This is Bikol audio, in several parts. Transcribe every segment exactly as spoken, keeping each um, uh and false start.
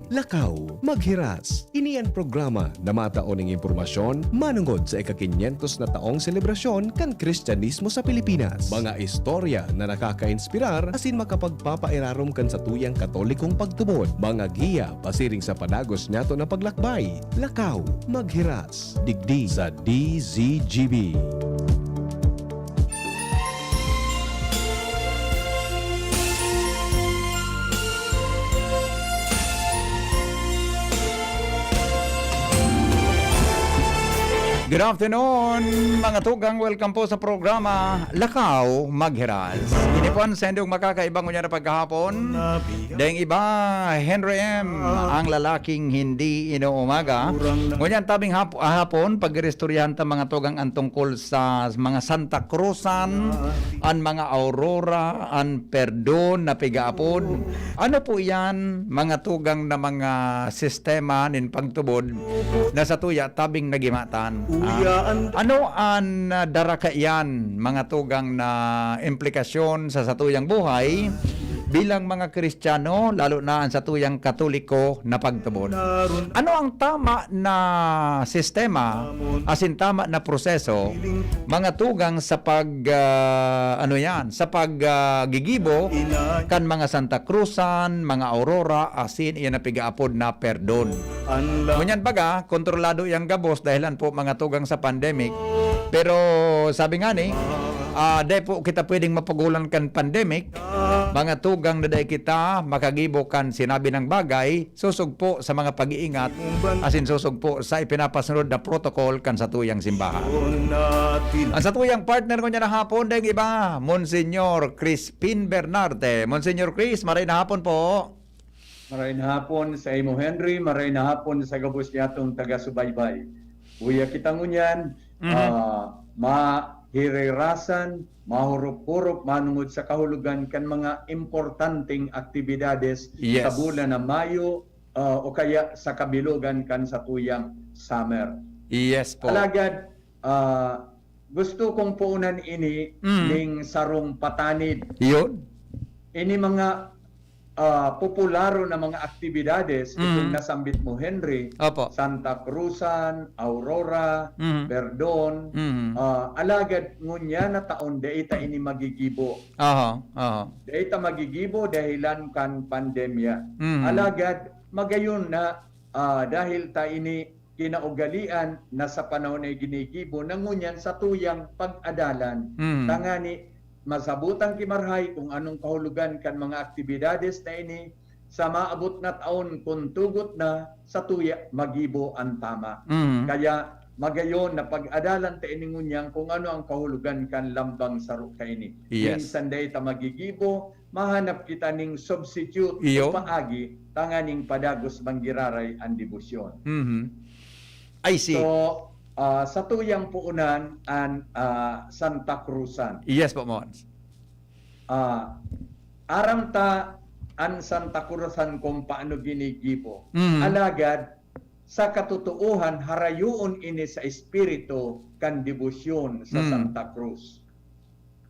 Lakaw, Maghiras. Ini an programa na matao ning impormasyon manongod sa ika-kinyentos na taong selebrasyon kan Kristiyanismo sa Pilipinas. Mga istorya na nakakainspirar asin makapagpapairarom kan satuyang Katolikong pagtubod. Mga giya pasiring sa padagos niyato na paglakbay. Lakaw, Maghiras. Digdi sa D Z G B. Good afternoon, mga tugang. Welcome po sa programa Lakaw Maghiras. Ini po an sendong makakaiba ngunyan na pagkahapon. Daing iba, Henry M, ang lalaking hindi inuumaga. Ngunyan tabing hap-, hapon, pag-iristoryahan ta mga tugang an tungkol sa mga Santa Cruzan, an mga Aurora, an Perdon na pigaapod. Ano po iyan, mga tugang na mga sistema nin pagtubod na satuya tabing nagimatan? Ah, ano an, ah, dara kaiyan, mga tugang na implikasyon sa satuyang buhay bilang mga Kristiyano, lalo na an satuyang Katoliko na pagtubod? Ano ang tama na sistema asin tama na proseso, mga tugang sa pag, ah, ano yan, sa pag, ah, gigibo kan mga Santa Cruzan, mga Aurora, asin iyan na pigaapod na Perdon? Ngunyan baga, kontrolado yang gabos dahilan po mga tugang sa pandemic. Pero sabi nga ni, ah, dai po kita pwedeng mapagulan kan pandemic. Mga tugang na dai kita makagibo kan sinabi ng bagay, sosog po sa mga pag-iingat, asin sosog po sa ipinapasunod na protocol kan satuyang simbahan. Ang satuyang partner ko niya na hapon, daing iba, Monsignor Crispin Bernarte. Monsignor Chris, maray na hapon po. Maray na hapon sa imo, Henry. Maray na hapon sa gabos niyatong taga-subaybay. Uya kita ngunyan, Mhm. ah, mahirirasan, mahurop-hurop manungod sa kahulogan kan mga importanteng aktibidades Yes. sa bulan na Mayo, ah, o kaya sa kabilogan kan satuyang summer. Yes po. Alagad, ah, gusto kong puunan ini Mm. ning sarong patanid. Yun. Ini mga, ah, popularo na mga aktibidades, Mm. itong nasambit mo, Henry, Opo. Santa Cruzan, Aurora, Mm. Verdon, Mm. ah, alagad ngunyan na taon, dai ta ini magigibo. Aha, aha. Dai ta magigibo dahilan kan pandemya. Mm. Alagad, magayon na, ah, dahil ta ini kinaugalian na sa panahon na ginigibo na ngunyan satuyang pag-adalan. Mm. Tangani, masabotan ki marahay kung anong kahulogan kan mga aktibidades na ini sa maabot na taon, kun tugot na, satuya magibo an tama. Mm. Kaya, magayon na pag-adalan ta ini ngunyan kung ano ang kahulogan kan lambang saro kaini. Yes. Minsan dai ta magigibo, mahanap kita ning substitute Iyo. o paagi tanganing padagos manggiraray an debosyon. Mhm. I see. So, ah, satuyang puunan an, ah, Santa Cruzan. Yes po, Mons. Ah, aram ta an Santa Cruzan kung paano ginigibo. Mhm. Alagad, sa katotoohan, harayoon ini sa espiritu kan debosyon sa Mm. Santa Cruz.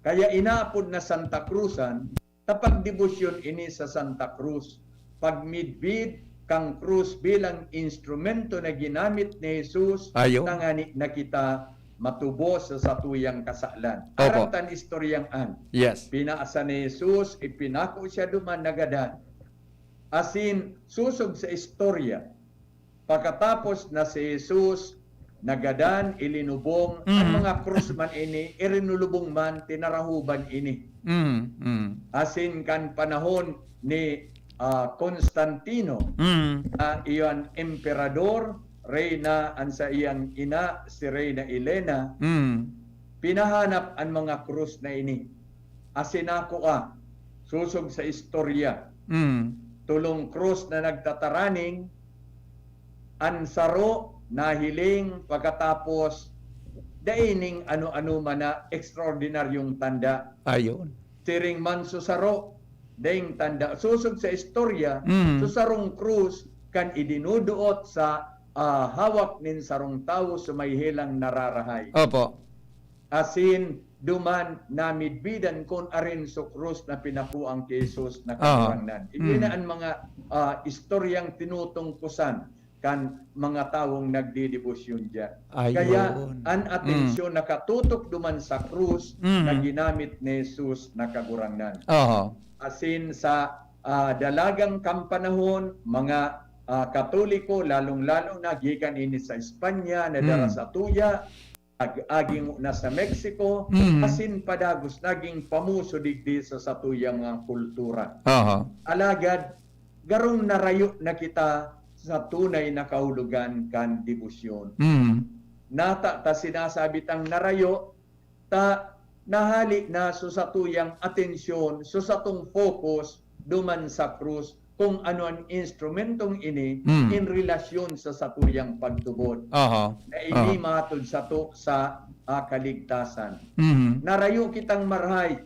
Kaya inaapod na Santa Cruzan, ta pagdebosyon ini sa Santa Cruz, pagmidbid kan krus bilang instrumento na ginamit ni Jesus Ayo. tangani na kita matubos sa satuyang kasalan. Opo. Aram tan istoryang an. Yes. Pinaasa ni Jesus, ipinako siya duman, nagadan. Asin, sosog sa istorya, pakatapos na si Jesus nagadan, ilinubong, an Mm. mga krus man ini, irinulubong man, tinarahoban ini. Mm, mm. Asin kan panahon ni, ah, Constantino, Mm. na iyan emperador, reyna an saiyang ina, si Reyna Elena, Mm. pinahanap an mga krus na ini. Asin ako, ah, sosog sa istorya. Mm. Tolong krus na nagtataraning, an saro nahiling, pakatapos dai ning ano-ano man na ekstraordinaryong tanda. Ayon. Siring man so saro, daing tanda. Sosog sa istorya, Mm. so sarong krus kan idinuduot sa, ah, hawak nin sarong tawo so may helang nararahay. Opo. Asin, duman namidbidan kun arin so krus na pinakuang ki Jesus na Kagurangnan. Iyo na an mga, ah, istoryang tinutungkosan kan mga tawong nagdedebosyon diyan. Kaya Ayun. an atensyon nakatutok duman sa krus na Mhm. ginamit ni Jesus na Kagurangnan. Aha. Asin sa, ah, dalagang kan panahon, mga, ah, Katoliko, lalong-lalo na gikan ini sa Espanya, nadara Mm. sa tuya, ag-, aging na sa Mexico, Mm. asin padagos naging pamuso digdi sa satuyang mga kultura. Aha. Alagad, garong narayo na kita sa tunay na kahulogan kan debosyon. Mm. Nata ta sinasabi tang narayo, ta nahali na so satuyang atensyon, so satong focus duman sa krus, kung ano an instrumentong ini Mm. in relasyon sa satuyang pagtubod. Aha. Na ini Aha. matod sato sa, ah, kaligtasan. Mhm. Narayo kitang marahay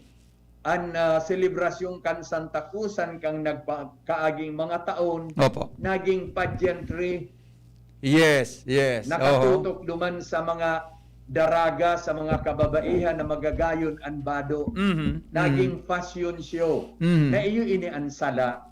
an, ah, selebrasyon kan Santa Cruzan kan nagpa-, kaaging mga taon, Opo. naging pageantry. Yes, yes. Oho. Nakatutok duman sa mga daraga, sa mga kababaihan na magagayon an bado. Mhm, Naging mhm. fashion show. Mhm. Na iyo ini an sala.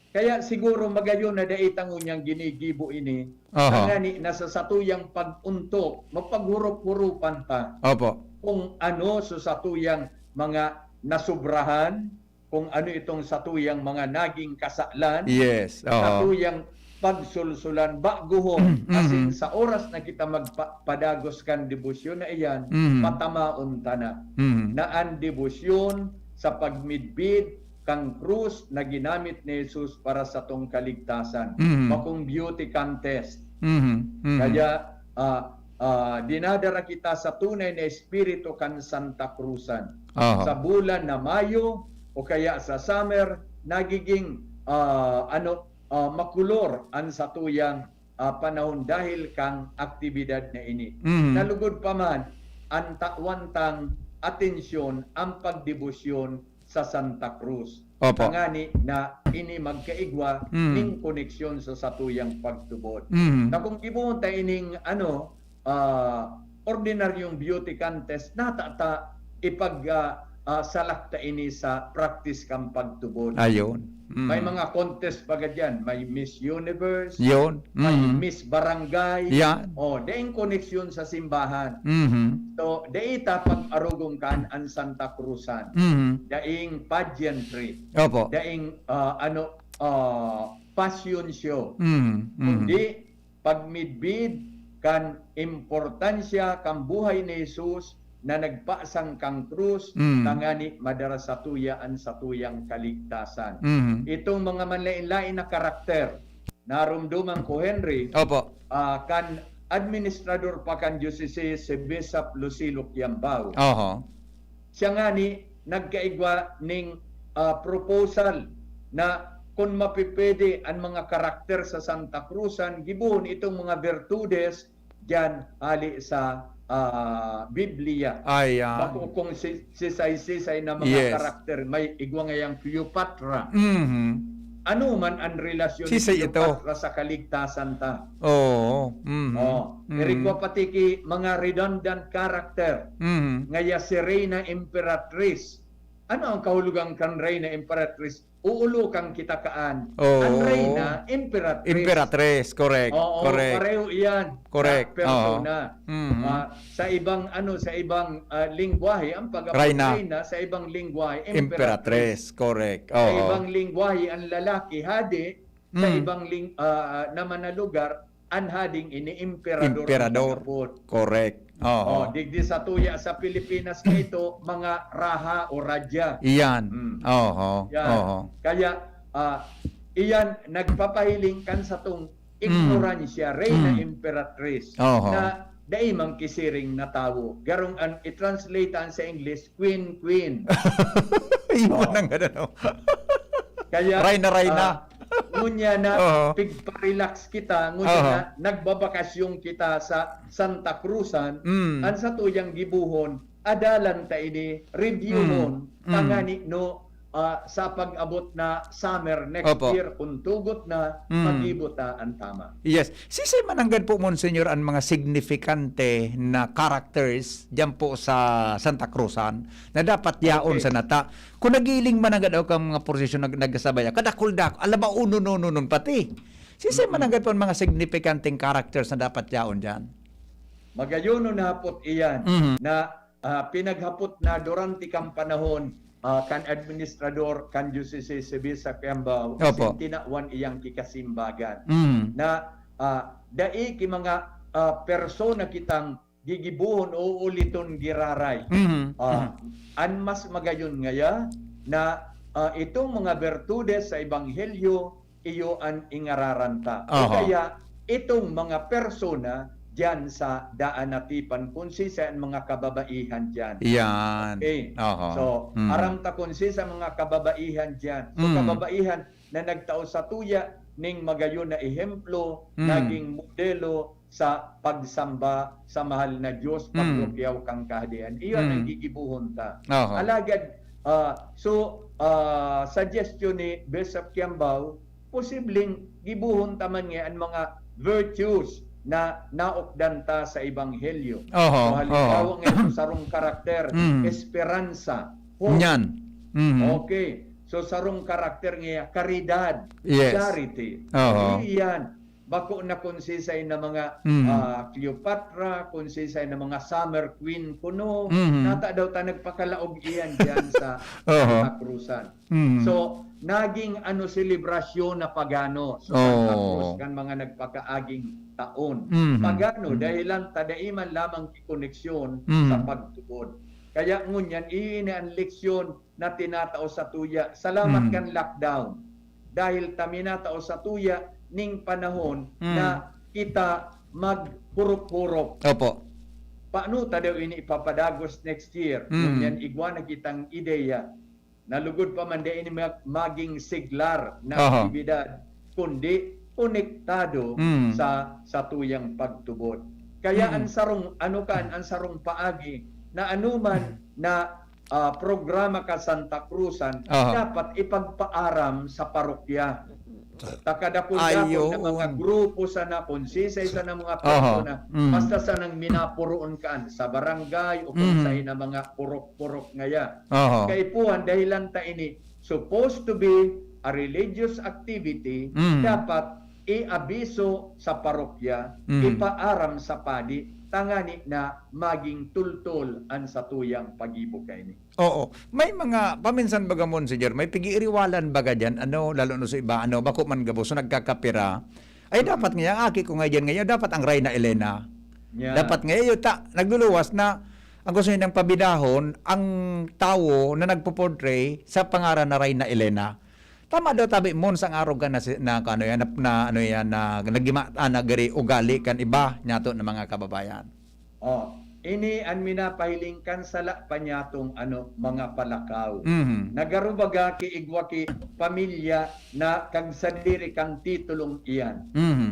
Kaya siguro magayon na dai ta ngunyan ginigibo ini. Aha. Tangani na sa satuyang pag-ontok, mapaghurup-hurupan ta Opo. kung ano sa satuyang mga nasobrahan, kung ano itong satuyang mga naging kasalan, Yes, oo. satuyang pagsulsulan, baguhon, Mm, asin mhm. sa oras na kita magpa-, padagos kan debosyon na iyan, Mhm. patamaon ta na, Mhm. na an debosyon sa pagmidbid kan krus na ginamit ni Jesus para satong kaligtasan, Mhm. bakong beauty contest. Mhm, mhm. Kaya, ah, ah, dinadara kita sa tunay na espiritu kan Santa Cruzan. Aha. Sa bulan na Mayo o kaya sa summer, nagiging, ah, ano, ah, makulor an satuyang, ah, panahon dahil kan aktibidad na ini. Mhm. Nalugod pa man, an tawan tang atensyon, an pagdebosyon sa Santa Cruz. Opo. Tangani na ini magkaigwa Mhm. ning koneksyon sa satuyang pagtubod. Mhm. Na kung gibohon ta ining, ano, ah, ordinaryong beauty contest, nata ta ipag, ah, ah, salak ta ini sa practice kan pagtubod. Ayun. Mm. May mga contest pa gadiyan, may Miss Universe, Yun. may Mm. Miss Barangay. Yan. Oh, daing koneksyon sa simbahan. Mhm. So, dai ta pag-arugon kan an Santa Cruzan. Mhm. Daing pageantry. Opo. Daing, ah, ano, ah, fashion show. Mhm. Mhm. Kundi, pagmidbid kan importansya kan buhay ni Jesus na nagpasang kan krus, Mm. tangani madara satuya an satuyang kaligtasan. Mm. Itong mga manlaen-laen na karakter, naromdoman ko, Henry, Opo. ah, kan administrador pa kan diocese, si Bishop Lucilo Kiambao. Oho. Siya ngani nagkaigwa ning, ah, proposal na kun mapipwede an mga karakter sa Santa Cruzan, gibohon itong mga bertudes diyan hali sa, ah, Biblia. Ayan. Bako kung si-, sisay-sisay na mga Yes. karakter, may igwa ngayang Cleopatra. Mhm. Ano man ang relasyon ni Sisay ito. Cleopatra sa kaligtasan ta? Oo. Mhm. Oh, Mhm. irigwa pati ki mga redundant character. Mhm. Ngaya si Reyna Emperatriz. Ano ang kahulogan kan Reyna Emperatriz? Uulukan kita kaan. Oo. Ang Reyna, Emperatriz. Emperatriz, correct, Oo, correct. pareho iyan. Correct, Na persona. oo. Mhm. Ah, sa ibang, ano, sa ibang, ah, lingwahe, ang pagapod Reyna. Reyna, sa ibang lingwahe, Emperatriz. Emperatriz, correct. Sa Oo. ibang lingwahe, ang lalaki, hadi, sa Mm. ibang ling-, ah, naman na lugar, an hading ini emperador ang Emperador. pagapod. Correct. Oo. Oh, digdi sa tuya sa Pilipinas na ito, mga raha o radya. Iyan. Mm. Oho. Yan. Oho. Kaya, ah, iyan nagpapahiling kan satong Mm. ignoransya, Reyna Mm. Emperatriz, Oho. na dai man kisiring na tawo. Garong an i-translate an sa English, queen, queen. Iyon Oh. ang ano, no? Kaya, Reyna, Reyna. ah, ngunya na, Oo. pigpa-relax kita, ngunya Aha. na nagbabakasyon kita sa Santa Cruzan, Mm. an satuyang gibohon, adalan ta ini, reviewhon, Mm. Mm. tangani, no, ah, sa pag-abot na summer next Opo. year, kung tugot na, Mm. mag-ibo ta an tama. Yes. Sisay man nanggad po, Monsignor, an mga signifikante na characters diyan po sa Santa Cruzan na dapat yaon Okay. sa nata? Kung nagiling man nanggad o kang mga prosesyon nag-, nagkasabay, kadakul-dakul, alam ba, uno-nono-non pati. Sisay man Mm. nanggad po an mga signifikanteng characters na dapat yaon diyan? Magayon na hapot iyan Mhm. na ah, pinaghapot na durante kan panahon, ah, kan administrador kan Diocese si Bishop Cambao, Opo. asin tinawan iyang kikasimbagan. Mm. Na, ah, dai ki mga, ah, persona kitang gigibohon o uliton giraray. Mm. Ah, Mm. an mas magayon ngaya na, ah, itong mga bertudes sa Ebanghelyo, iyo an ingararan ta. O Oho. kaya, itong mga persona diyan sa Daan na Tipan, kung sisay an mga kababaihan diyan. Yan. Okay. Oho. So, Mm. aram ta kung sisay mga kababaihan diyan. So, Mm. kababaihan na nagtao satuya ning magayon na ehemplo, Mm. naging modelo sa pagsamba sa mahal na Diyos, Mm. pagrukyaw kan Kahadean. Iyon ang Mm. gigibohon ta. Oho. Alagad, ah, so, ah, suggestion ni Bishop Kiambao, posibleng gibohon ta man ngaya an mga virtues na naukdan ta sa Ebanghelyo. Oho, So, halimbawa oho. ngayon, sa sarong karakter, Mm. esperansa, hope. Nyan. Mhm. Okay. So, sarong karakter ngaya, karidad, Yes. charity. Oho. Iyan. Bako na kung sisay na mga, Mm. ah, Cleopatra, kung sisay na mga Summer Queen kuno, Mhm. nata daw ta nagpakalaog iyan diyan sa Oho. Santa Cruzan. Mm. So, naging ano, selebrasyon na pagano sa Santa Oo. Cruz kan mga nagpakaaging taon. Mhm. Pagano, Mhm. dahil lang ta dai man lamang ki koneksyon Mhm. sa pagtubod. Kaya ngunyan, iini an leksyon na tinatao satuya. Salamat Mhm. kan lockdown. Dahil ta minatao satuya ning panahon Mhm. na kita maghurop-hurop. Opo. Paano ta daw ini ipapadagos next year? Mhm. Ngunyan igwa na kitang ideya. Na lugod pa man, dai ini mag-, maging siglar na Aha. aktibidad, kundi konektado Mm. sa satuyang pagtubod. Kaya Mm. ang sarong, ano kan, ang sarong paagi na anuman na, ah, programa kan Santa Cruzan, Aha. dapat ipagpaaram sa parokya. Ta kadakul-dakul na mga Ayun. grupo sana, kung sisay sana mga Aha. persona, Mm. basta sanang minapuroon kaan sa barangay o kung Mm. saen na mga purok-purok ngaya. Aha. Kaipuhan, dahilan ta ini, supposed to be a religious activity, Mm. dapat iabiso sa parokya, Mm. ipaaram sa padi, tangani na maging tultol an satuyang paggibo kaini. Oo. May mga, paminsan baga, Monsignor, may pig-iiriwalan baga diyan, ano, lalo na sa iba, ano, bako man gabos, so nagkakapira. Ay, Mm. dapat nga, ang aki ko nga diyan ngayon, dapat ang Reyna Elena. Yeah. Dapat nga, yun, ta, nagluluwas na, ang gusto niyang pabidahon, ang tawo na nagpo-portray sa pangaran na Reyna Elena. Tama daw, tabi, Mons, ang arog ka na si, na, ano yan, na, na, ano yan, na, nagima-, ah, nagari ugali kan iba, niyato na mga kababayan. Oh, ini an minapahiling kan sala pa niyatong, ano, mga palakaw. Mhm. Nagarubaga ki igwa ki pamilya na kagsadiri kan titulong iyan. Mhm.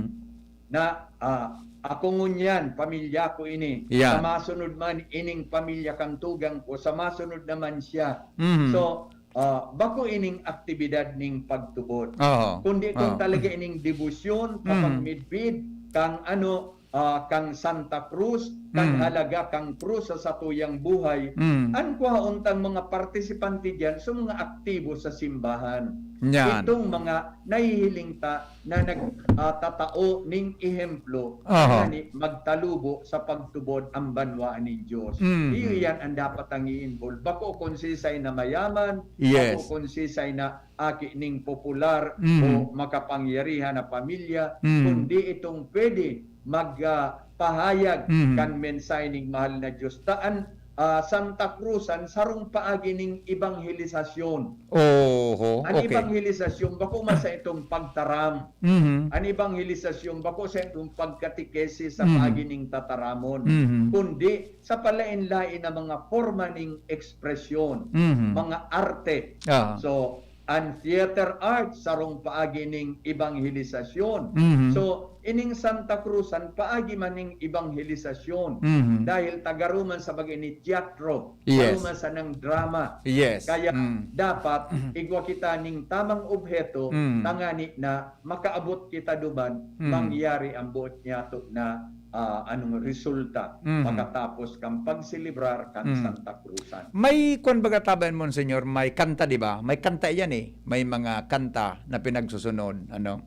Na, ah, ako ngunyan, pamilya ko ini. Yeah. Sa masunod man, ining pamilya kan tugang ko. Sa masunod naman siya. Mhm. So, ah, bako ining aktibidad ning pagtubod. Oo. Kundi kung Oo. talaga ining debosyon, Mm. kapagmidbid, kang ano, ah, kang Santa Cruz, kang Mm. halaga kang krus sa satuyang buhay, Mm. an kwaon tang mga partisipante diyan sa mga aktibo sa simbahan. Yan. Itong mga nahihiling ta na nag, ah, tatao ning ehemplo, Aha. ngani magtalubo sa pagtubod ang banwaan nin Dios. Mm. Iyo yan ang dapat ang i-involve. Bako kung sisay na mayaman, Yes. bako kung sisay na aki ning popular Mm. o makapangyarihan na pamilya, Mm. kundi itong pwede mag, ah, pahayag Mm. kan mensahe ning mahal na Dios. Ta an, ah, Santa Cruz, an sarong paagi ning ebanghelisasyon. Oho, An okay. ebanghelisasyon, bako man sa itong pagtaram. Mhm. An ebanghelisasyon, bako sa itong pagkatikesi sa Mhm. paagi ning tataramon. Mhm. Kundi sa palain-lain na mga porma ning ekspresyon, Mhm. mga arte. Ah. So, An theater arts, sarong paagi ning ebanghelisasyon. Mhm. So, ining Santa Cruzan, paagi man ning ebanghelisasyon. Mhm. Dahil taga Roma sa bagay ni teatro, Yes. Roma sa nang drama. Yes. Kaya Mm. dapat igwa kita ning tamang obheto, Mm. tangani na makaabot kita duman, Mm. mangyari ang buot niyato na, ah, anong resulta Mm. pagkatapos kan pagselebrar kan Mm. Santa Cruzan. May kwan baga taban, Monsignor, may kanta, di ba? May kanta iyan eh. May mga kanta na pinagsusunod, ano.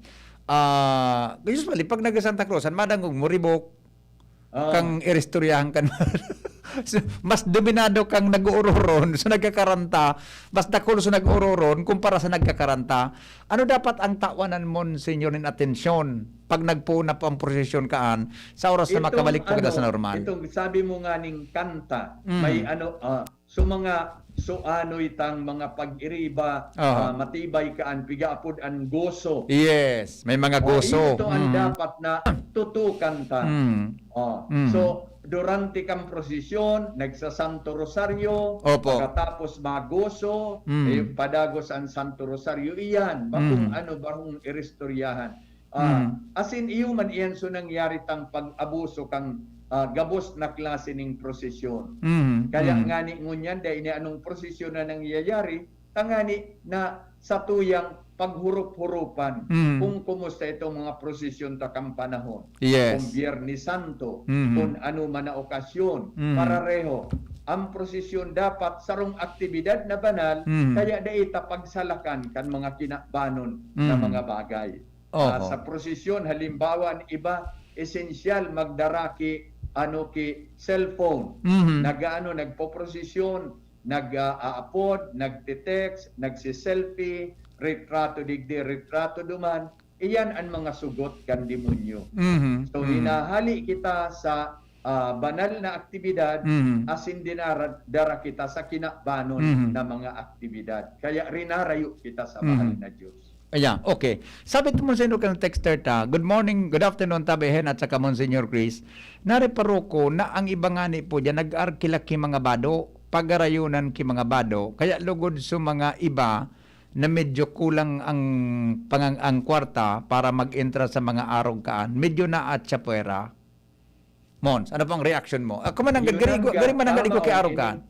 Ah, usually, pag nag-Santa Cruzan, madangog mo, ribok, Ah, kang iristoryahan kan. So, mas dominado kang nag-uororon sa nagkakaranta, mas dakul sa nag-uororon kumpara sa nagkakaranta. Ano dapat ang tawanan, Monsignor, nin atensyon pag nagpoon na po ang prosesyon kaan sa oras na itong makabalik po kita ano, sa normal? Itong sabi mo nga ning kanta, Mm. may ano, ah, so mga suanoy tang mga pag-iriba, Aha. ah, matibay kaan, pigaapod an goso. Yes, may mga O, goso. ito ang Mm. dapat na tutukan ta. Mm. Oh, Mm. So, durante kang prosesyon, nagsasanto rosaryo, Opo. pagkatapos magoso, Mm. eh, padagos ang Santo Rosaryo. Iyan, bakong Mm. ano, bakong iristoryahan. Ah, Mm. Asin iyo man iyan so nangyari tang pag-abuso kang, ah, gabos na klase ning prosesyon. Mm. Kaya Mm. ngani ngunyan, dai ini anong prosesyon na nangyayari, tangani na satuyang paghurop-huropan Mm. kung kumusta itong mga prosesyon ta kang panahon. Yes. Kung Biyernes Santo, Mm. kung ano man na okasyon, Mm. parareho. Ang prosesyon dapat sarong aktibidad na banal, Mm. kaya dai ta pagsalakan kan mga kinabanon na Mm. mga bagay. Oho. Ah, sa prosesyon, halimbawa, ang iba, esensyal magdara ki, ano, ki cellphone. Mhm. Nag-aano, nagpoprosesyon, nag-aapod, nagte-text, nagse-selfie, retrato digdi, retrato duman. Iyan an mga sugot kan demonyo. Mhm. So, Mhm. hinahali kita sa, ah, banal na aktibidad, Mhm. asin dinara-, dara kita sa kinabanon Mhm. na mga aktibidad. Kaya rinarayo kita sa mahal Mhm. na Diyos. Ayan, okay. Sabi ito mo sa inyo kan texter ta, "Good morning, good afternoon, Tabi Hen at saka Monsignor Chris. Nareparo ko na ang iba ngani po diyan nag-arkila ki mga bado, pagarayonan ki mga bado, kaya lugod sa mga iba na medyo kulang ang pangang-, ang kwarta para mag-entra sa mga arog kaan, medyo naatsa puwera." Mons, ano pong reaction mo? Ako man ang Yun gari, ang ga-, gari man ang tama, gari ko kay oh, arog kaan.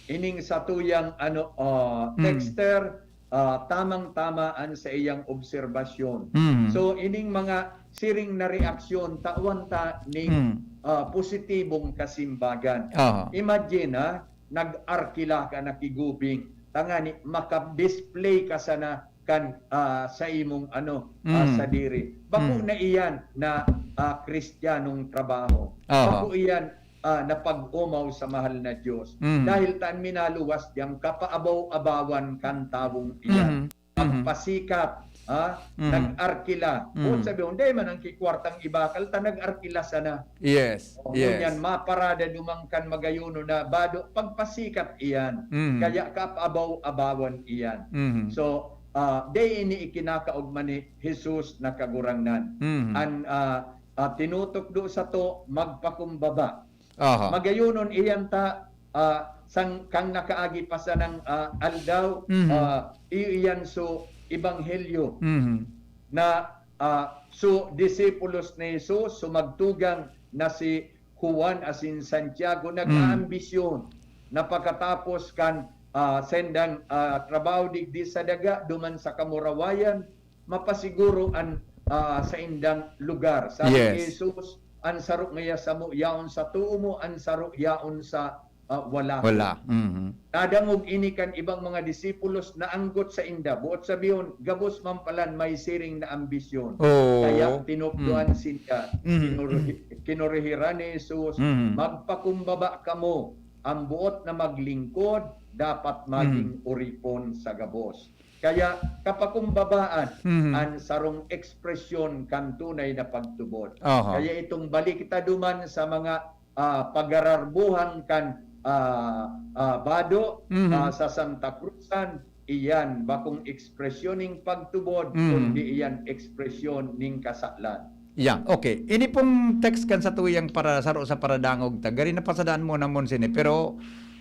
Ining, ining satuyang ano, ah, Mm. texter, ah, tamang-tama an sa iyang obserbasyon. Mm. So, ining mga siring na reaksyon, tawan ta ning, Mm. ah, positibong kasimbagan. Aha. Imagine, ha, nag-arkila ka na ki gubing, tangani maka-display ka sana kan, ah, sa imong ano, ah, Mm. sadiri. Bako Mm. na iyan na, ah, Kristiyanong trabaho. Aha. Bako iyan, ah, na pag-omaw sa mahal na Diyos. Mm. Dahil ta an minaluwas diyang kapaabaw-abawan kan tawong iyan. Mhm. Mhm. Magpasikat, ha? Mhm. Nag-arkila. Mhm. Kung sabi, "Hindi man ang kikwartang ibakal, ta nag-arkila sana." Yes, O, yes. ngunyan, maparada duman kan magayuno na bado, pagpasikat iyan. Mhm. Kaya kapaabaw-abawan iyan. Mhm. So, ah, dai ini ikinakaogma ni Jesus na Kagurangnan. Mhm. An, ah, ah, tinutukdo sato, magpakumbaba. Aha. Magayunon iyan ta, ah, sang, kang nakaagi pa sanang, ah, aldaw, Mhm. ah, iyo iyan so ebanghelyo Mhm. na, ah, so disipulos ni Jesus, so magtugang na si Juan asin Santiago, nag-aambisyon na pagkatapos kan, ah, sendang, ah, trabaho digdi sa daga, duman sa kamurawayan, mapasiguro an, ah, saindang lugar. Sabi Yes. ni Jesus, "An saro ngaya samo yaon sa too mo, an saro yaon sa, ah, wala ko." Wala. Mhm. Nadangog ini kan ibang mga disipulos na anggot sainda. Buot sabihon, gabos man palan may siring na ambisyon. Oo. Kaya tinukdoan sinda. Mm. Kinuri-, kinurihiran ni Jesus, Mm. "Magpakumbaba kamo. Ang buot na maglingkod, dapat maging oripon sa gabos." Kaya kapakumbabaan Mm. an sarong ekspresyon kan tunay na pagtubod. Aha. Kaya itong balik kita duman sa mga, ah, pagararbuhan kan, ah, ah, bado, Mhm. ah, sa Santa Cruzan, iyan bakong ekspresyon ning pagtubod, Mhm. kundi iyan ekspresyon ning kasalan. Yeah, okay. Ini pong text kan satuyang para, saro sa paradangog ta. Gari na pasadaan mo na, Monsini, pero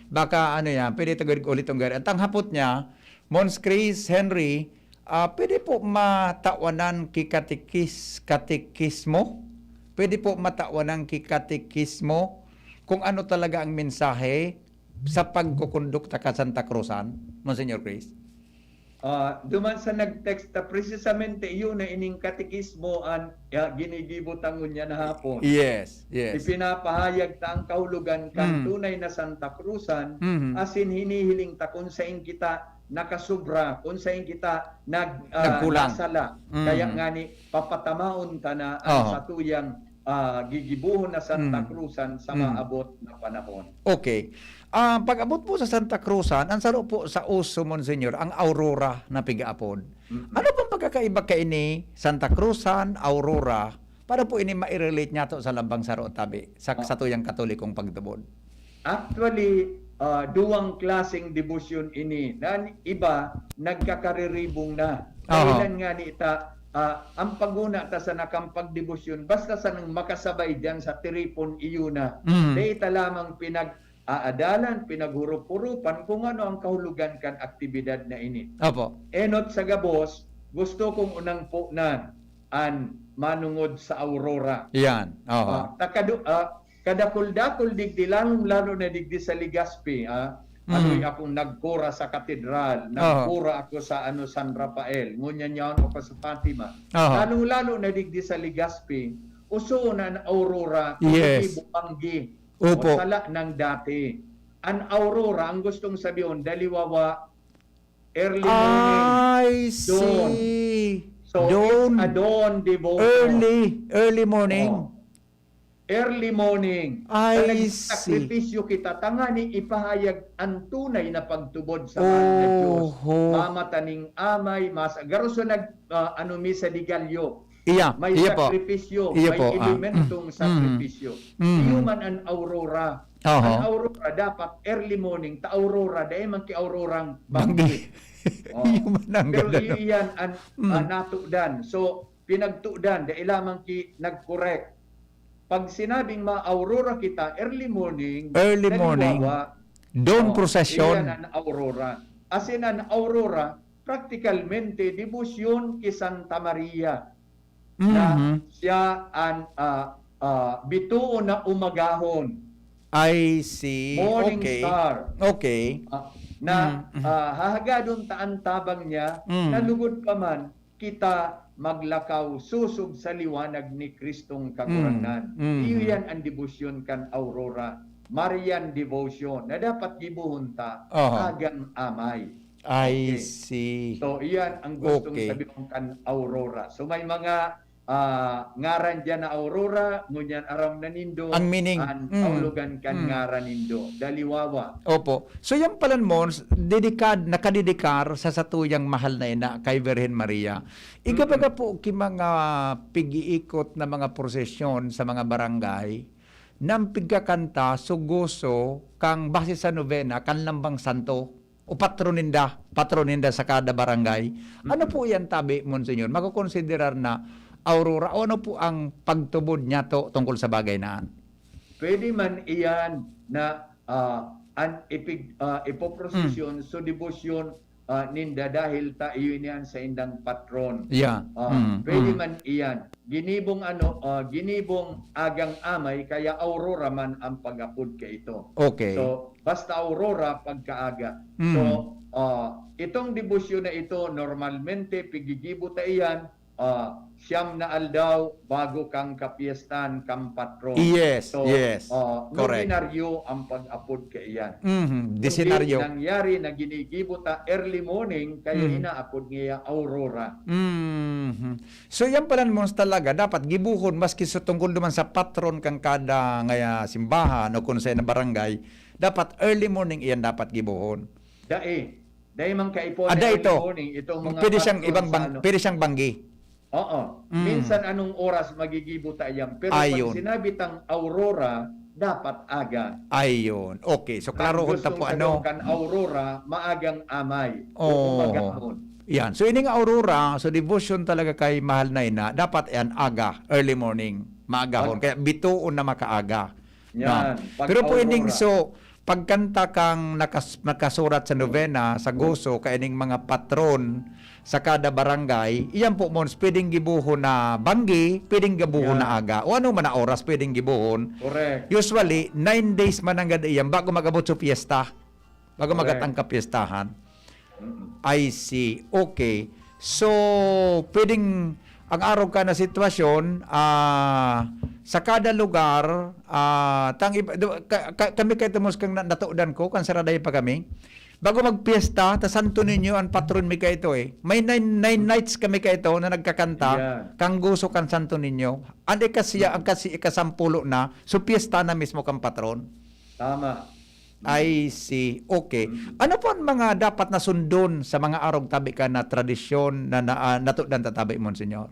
baka ano yan, pwede ta gud ulit ang gari. At ang hapot niya, Mons Chris Henry, ah, pwede po matawanan ki katikis-, katikismo? Pwede po matawanan ki katikismo kung ano talaga ang mensahe sa pagkukondukta ka Santa Cruzan, Monsignor Chris? Ah, duman sa nag-text ta, precisamente iyo na ining katekismo an, ah, ginigibo ta ngunyan na hapon. Yes, yes. Ipinapahayag ta ang kahulogan kan Mm. tunay na Santa Cruzan, Mhm. asin hinihiling ta kung sain kita nakasubra, kung sain kita nag-, ah, Nagkulang. nasala. Mhm. Kaya ngani, papatamaon ta na ang Oho. satuyang, ah, gigibohon na Santa Mm. Cruzan sa Mm. maabot na panahon. Okay. Ah, pag-abot po sa Santa Cruzan, ang saro po sa uso, Monsignor, ang Aurora na pig-aapod. Mm. Ano pong pagkakaiba kaini, Santa Cruzan, Aurora? Paano po ini mai-relate niyato sa lambang saro tabi sa Ah. satuyang Katolikong pagtubod? Actually, ah, duwang klaseng debosyon ini. Na iba, nagkakariribong na. Aha. Dahilan nga ni ita, ah, ang paguna ta sa nakang pagdebosyon, basta sanang makasabay diyan sa tiripon, iyo na. Mm. Dai ta lamang pinag-aadalan, pinaghurop-hurupan kung ano ang kahulogan kan aktibidad na ini. Opo. Enot sa gabos, gusto kong unang punan an manongod sa Aurora. Yan. Oho. Ah, takadu-, ah, kadakul-dakul digdi, lalong-lalo na digdi sa Legazpi, ah. Anoy Mm. akong nagkura sa katedral, Oho. nagkura ako sa, ano, San Rafael, ngunyan yaon ako sa Fatima. Oho. Lalong-lalo na digdi sa Legazpi, uso na an Aurora, Yes. kumitibo banggi. Opo. O sala ng dati. An Aurora, ang gustong sabihon, daliwawa, early morning, I dawn. see. So, Dawn. it's a dawn devotion. Early, early morning. Oo. Early morning. I Na see. nagsakripisyo kita, tangani ipahayag an tunay na pagtubod sa mahal na Diyos. Oho. Mama ta ning amay, mas-, garo sa nag-, ah, ano, misa de Gallo. Iya, May iya po. sakripisyo, Iya may po, ah. elementong Mm. sakripisyo. Mm. Iyo man an Aurora. Oho. An Aurora dapat early morning, ta Aurora, dai man ki Aurorang Banggi. banggi. Oh. Iyo man ang Pero ganda, no? iyo iyan an, Mm. ah, natudan. So, pinagtudan, dai lamang ki nag-correct. Pag sinabing ma-Aurora kita, early morning, Early morning. daliwawa. Dawn Oh, procession. iyan an Aurora. As in, an Aurora, praktikalmente, debosyon ki Santa Maria. na Mhm. siya an, ah, ah, bitoon na umagahon. I see. Morning Okay. star. Okay. Ah, na, Mm, mm. ah, hahagadon ta an tabang niya, Mm. na lugod pa man kita maglakaw sosog sa liwanag ni Kristong Kagurangnan. Mm, mm, Iyo mm. yan ang debosyon kan Aurora, Marian devotion, na dapat gibohon ta Aha. agang amay. I Okay. see. So, iyan ang gustong Okay. sabihon kan Aurora. So, may mga, ah, ngaran diyan na Aurora, ngunyan aram na nindo Ang meaning. an Mm. kahulogan kan Mm. ngaran nindo. Daliwawa. Opo. So, yan pala, Mons, dedikad-, nakadedikar sa satuyang mahal na ina, kay Virgen Maria. Iga Mm. baga po ki mga pig-iikot na mga prosesyon sa mga barangay, nang pigkakanta, sugoso, kang base sa novena, kan lambang santo. O patron ninda, patron ninda sa kada barangay. Ano Mm. po iyan tabi, Monsignor? Makokonsiderar na Aurora? O ano po ang pagtubod niyato tungkol sa bagay na yan? Pwede man iyan na, ah, an ipig-, ah, ipoprosesyon, Mm. so debosyon, ah, ninda dahil ta iyo ini an saindang patron. Yeah. Ah, Mm, pwede mm. man iyan. Ginibong ano, ah, ginibong agang amay, kaya Aurora man ang pag-apod kaito. Okay. So, basta Aurora, pagkaaga. Mm. So, ah, itong debosyon na ito, normalmente, pigigibo ta iyan, ah, siyam na aldaw bago kang kapiestan, kang patron. Yes, So, yes. ah, Correct. nobenaryo ang pag-apod kaiyan. Mhm, Kundi desenaryo. nangyari na ginigibo ta early morning, kaya Mhm. inaapod niya Aurora. Mhm. So, yan pala, Mons, talaga, dapat gibohon, maski sa tungkol naman sa patron kan kada ngaya simbahan o kung sa na barangay, dapat early morning iyan dapat gibohon. Dai. Dai man kaipo Ada na early ito. morning, itong mga Pwede siyang patron ibang sa bang-, ano. pwede siyang banggi. Oo. Mm. Minsan anong oras magigibo ta iyan? Pero pag Ayun. sinabi tang aurora, dapat aga. Ayun. Okay. So, Ang klarohon ta gustong po, ano. sabihin kan aurora, maagang amay. Oo. Umagahon. Yan. So, ining aurora, so, devotion talaga kay Mahal na Ina, dapat yan, aga, early morning, maagahon. Aga. Kaya bitoon na makaaga. Yan. No? Pag Pero po, ining, aurora. so, pagkanta kang nakas-, nakasurat sa nobena, sa goso, kaining mga patron sa kada barangay, iyan po, Mons, pwedeng gibohon na banggi, pwedeng gibohon na aga, o ano man na oras pwedeng gibohon. Correct. Usually, nine days man nanggad iyan bago mag-abot sa piyesta. Bago Correct. magatang kapistahan. Mm. I see. Okay. So, pwedeng ang arog ka na sitwasyon, ah, sa kada lugar, ah, tang iba, do-, ka-, ka-, kami kay Tomos kang na-, natudan ko, kan Saraday pa kami. Bago magpiyesta, ta Santo Niño ang patron mi kaito eh. May nine, nine nights kami kaito na nagkakanta, Yeah. kang gusto kan Santo Niño. Ang ikasiya, ang kasi ikasampulo na, so piyesta na mismo kang patron. Tama. I see. Okay. Mm. Ano po ang mga dapat na sundon sa mga arog tabi ka na tradisyon na, na, ah, natudan ta tabi, Monsignor?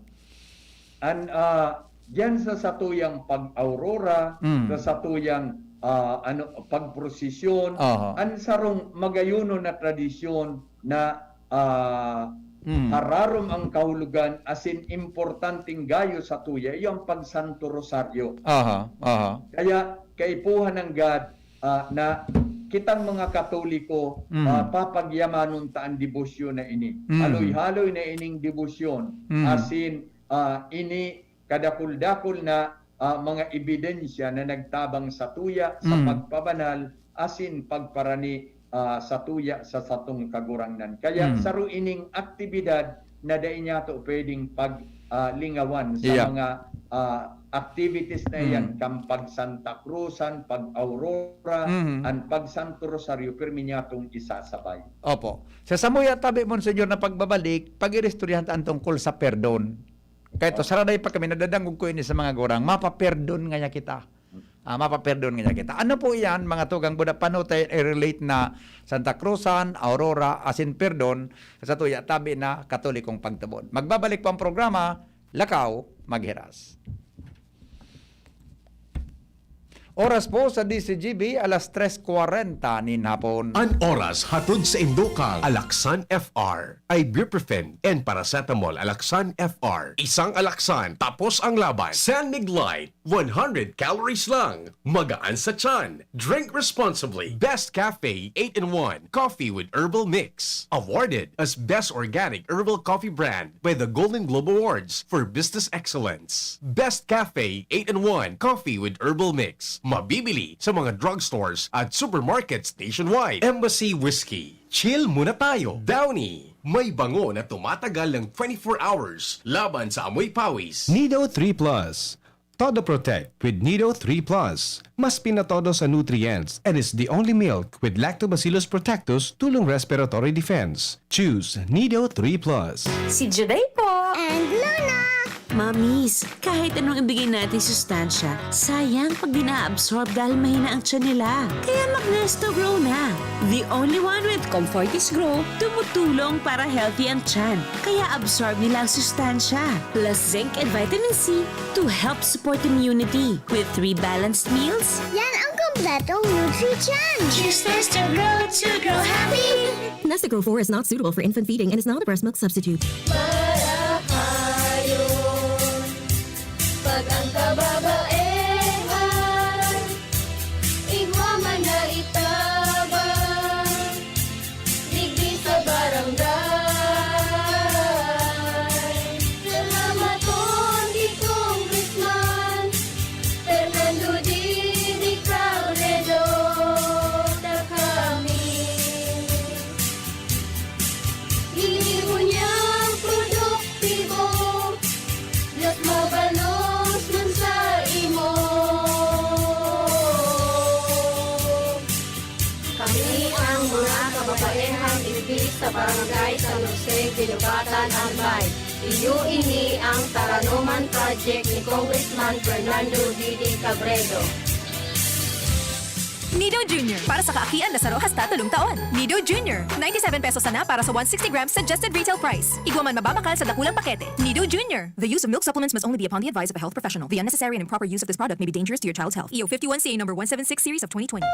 An, ah, diyan sa satuyang pag-aurora, Mm. sa satuyang, ah, ano, pagprosesyon, Aha. an sarong magayuno na tradisyon na, ah, Mm. hararom ang kahulogan, asin importanteng gayo satuya, iyo ang pagsanto rosaryo. Aha, aha. Kaya kaipuhan nanggad, ah, na kitang mga Katoliko, Mm. ah, papagyamanon ta an debosyon na ini. Mm. Haloy-haloy na ining debosyon, Mm. asin, ah, ini kadakul-dakul na, ah, mga ebidensya na nagtabang satuya sa Mm. pagpabanal asin pagparani, ah, satuya sa satong Kagurangnan. Kaya Mm. saro ining aktibidad na dai niyato pwedeng pag, ah, lingawan sa Yeah. mga, ah, activities na iyan, Mm. kan pag-Santa Cruzan, pag-Aurora, Mm. an pag-Santo Rosario, pirmi niyatong isasabay. Opo. Sa samuya tabi, Monsignor, na pagbabalik, pag-iristoryahan ta an tungkol sa perdon. Kaya ito, Opo. saraday pa kami, nadadangog ko ini sa mga gurang, mapaperdon ngaya kita. Ah, mapaperdon ngaya kita. Ano po iyan, mga tugang Buda, paano tayo i-relate na Santa Cruzan, Aurora, asin perdon, sa tuya tabi na Katolikong pagtubod? Magbabalik po ang programa, Lakaw, Maghiras. Oras po sa D Z G B, alas tres kwarenta nin hapon. An oras hatod saindo kan Alaxan F R, ibuprofen and paracetamol. Alaxan F R, isang Alaxan, tapos ang laban. San Mig Light, one hundred calories lang. Magaan sa tiyan. Drink responsibly. Best Cafe eight-in-one Coffee with Herbal Mix. Awarded as Best Organic Herbal Coffee Brand by the Golden Globe Awards for Business Excellence. Best Cafe eight-in-one Coffee with Herbal Mix. Mabibili sa mga drugstores at supermarkets nationwide. Embassy Whiskey. Chill muna tayo. Downy. May bango na tumatagal ng twenty-four hours laban sa amoy pawis. Nido three Plus. Todo Protect with Nido three Plus. Mas pinatodo sa nutrients and is the only milk with Lactobacillus protectus tulong respiratory defense. Choose Nido three Plus. Si Juday po. And Luna. Mamis, kahit anong ibigay natin sustansya, sayang pag di na-absorb dahil mahina ang tiyan nila. Kaya mag-Nesto Grow na. The only one with Comfortis Grow, tumutulong para healthy ang tiyan. Kaya absorb nila ang sustansya, plus zinc and vitamin C to help support immunity. With three balanced meals, Yan ang kompletong Nutri-Chan. Choose Nesto Grow to grow happy. Nesto Grow four is not suitable for infant feeding and is not a breast milk substitute. Marahayon, pag ang kababaehan, igwa man na itabang, digdi sa barangay. Salamaton ki Congressman Fernando Didi Cabredo, ta kami. Gibo niyang produktibo, mas mabalos man sa imo. Kami ang mga kababaehan digdi sa Barangay San Jose, Guinobatan, Albay. Iyo ini ang Taranoman Project ni Congressman Fernando Didi Cabredo. Nido Junior, para sa kaakian na saro hasta tolong taon. Nido Junior, ninety-seven pesos sana para sa one sixty grams suggested retail price. Igwa man mababakal sa dakulang pakete. Nido Junior. The use of milk supplements must only be upon the advice of a health professional. The unnecessary and improper use of this product may be dangerous to your child's health. E O fifty-one C A number one seven six series of twenty twenty.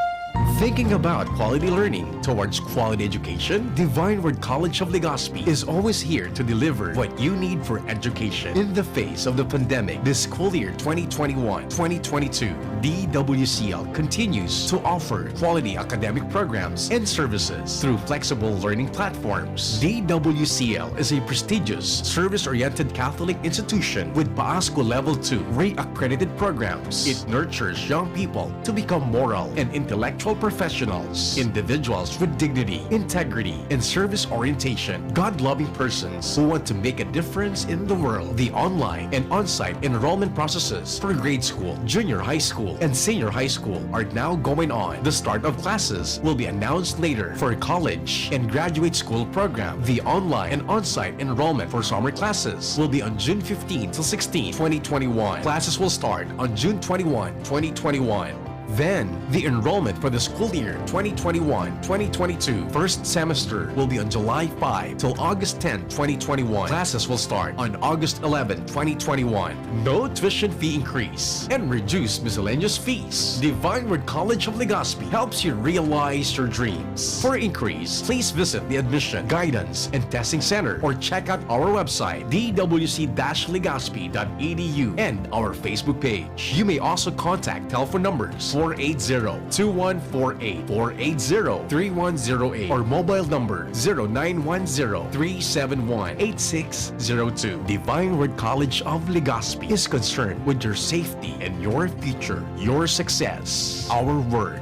Thinking about quality learning towards quality education? Divine Word College of Legazpi is always here to deliver what you need for education. In the face of the pandemic, this school year twenty twenty-one twenty twenty-two, D W C L continues to offer quality academic programs and services through flexible learning platforms. D W C L is a prestigious, service-oriented Catholic institution with PASCU Level two re-accredited programs. It nurtures young people to become moral and intellectual professionals, individuals with dignity, integrity, and service orientation, God-loving persons who want to make a difference in the world. The online and on-site enrollment processes for grade school, junior high school, and senior high school are now going on. The start of classes will be announced later. For college and graduate school program, the online and on-site enrollment for summer classes will be on June fifteenth to sixteenth, twenty twenty-one. Classes will start on June twenty-one, twenty twenty-one. Then, the enrollment for the school year twenty twenty-one, twenty twenty-two first semester will be on July five till August tenth, twenty twenty-one. Classes will start on August eleventh, twenty twenty-one. No tuition fee increase and reduced miscellaneous fees. Divine Word College of Legazpi helps you realize your dreams. For inquiries, please visit the Admission, Guidance, and Testing Center or check out our website, d w c dash legazpi dot e d u, and our Facebook page. You may also contact telephone numbers four eight zero, two one four eight, four eight zero, three one zero eight, or mobile number zero nine one zero, three seven one, eight six zero two. Divine Word College of Legazpi is concerned with your safety and your future, your success. Our word.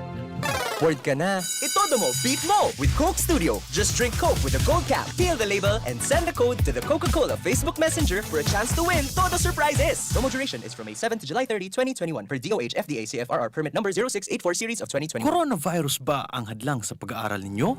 Word ka na. Itodo mo, beat mo with Coke Studio. Just drink Coke with a gold cap, peel the label, and send the code to the Coca-Cola Facebook Messenger for a chance to win Todo Surprises. Promo duration is from May seven to July thirty, twenty twenty-one, per D O H F D A C F R R permit number zero six eight four series of twenty twenty-one. Coronavirus ba ang hadlang sa pag-aaral ninyo?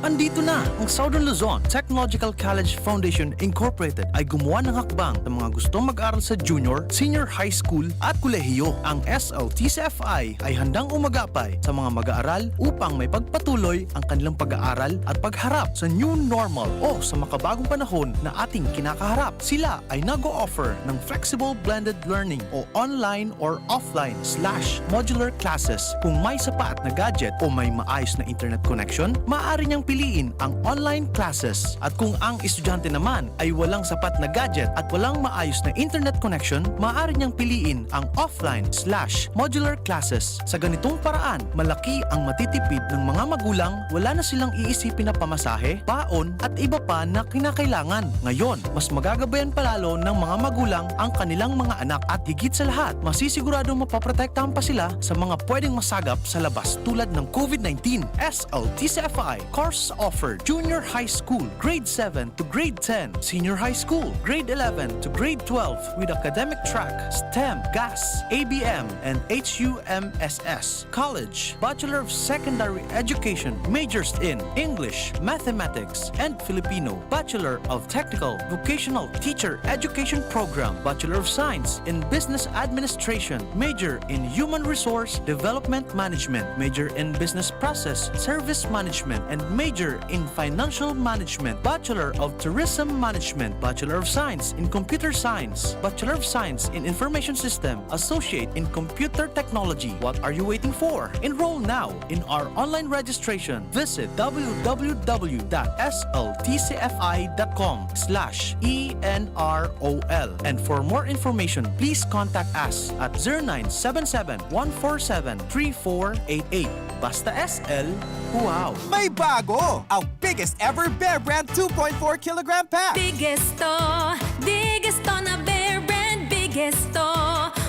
Andito na ang Southern Luzon Technological College Foundation Incorporated ay gumawa ng hakbang sa mga gustong mag-aral sa junior, senior high school at kolehiyo. Ang S L T C F I ay handang umagapay sa mga mag-aaral upang may pagpatuloy ang kanilang pag-aaral at pagharap sa new normal o sa makabagong panahon na ating kinakaharap. Sila ay nag-o-offer ng flexible blended learning o online or offline slash modular classes. Kung may sapat na gadget o may maayos na internet connection, maaari niyang piliin ang online classes. At kung ang estudyante naman ay walang sapat na gadget at walang maayos na internet connection, maaari niyang piliin ang offline slash modular classes. Sa ganitong paraan, malaki ang matitipid ng mga magulang, wala na silang iisipin na pamasahe, baon, at iba pa na kinakailangan. Ngayon, mas magagabayan pa lalo ng mga magulang ang kanilang mga anak at higit sa lahat, masisiguradong mapoprotektahan pa sila sa mga pwedeng masagap sa labas tulad ng COVID nineteen. S L T C F I, courses offered, junior high school, grade seven to grade ten, senior high school, grade eleven to grade twelve, with academic track, STEM, GAS, A B M, and H U M S S. College, Bachelor of Secondary Education, majors in English, Mathematics, and Filipino, Bachelor of Technical Vocational Teacher Education Program, Bachelor of Science in Business Administration, major in Human Resource Development Management, major in Business Process Service Management, and major in Financial Management, Bachelor of Tourism Management, Bachelor of Science in Computer Science, Bachelor of Science in Information System, Associate in Computer Technology. What are you waiting for? Enroll now in our online registration. Visit w w w dot s l t c f i dot com slash e n r o l. And for more information, please contact us at zero nine seven seven, one four seven, three four eight eight. Basta S L, wow! May bago! Ang biggest ever Bear Brand two point four kilogram pack! Biggest to, biggest to na Bear Brand, biggest to.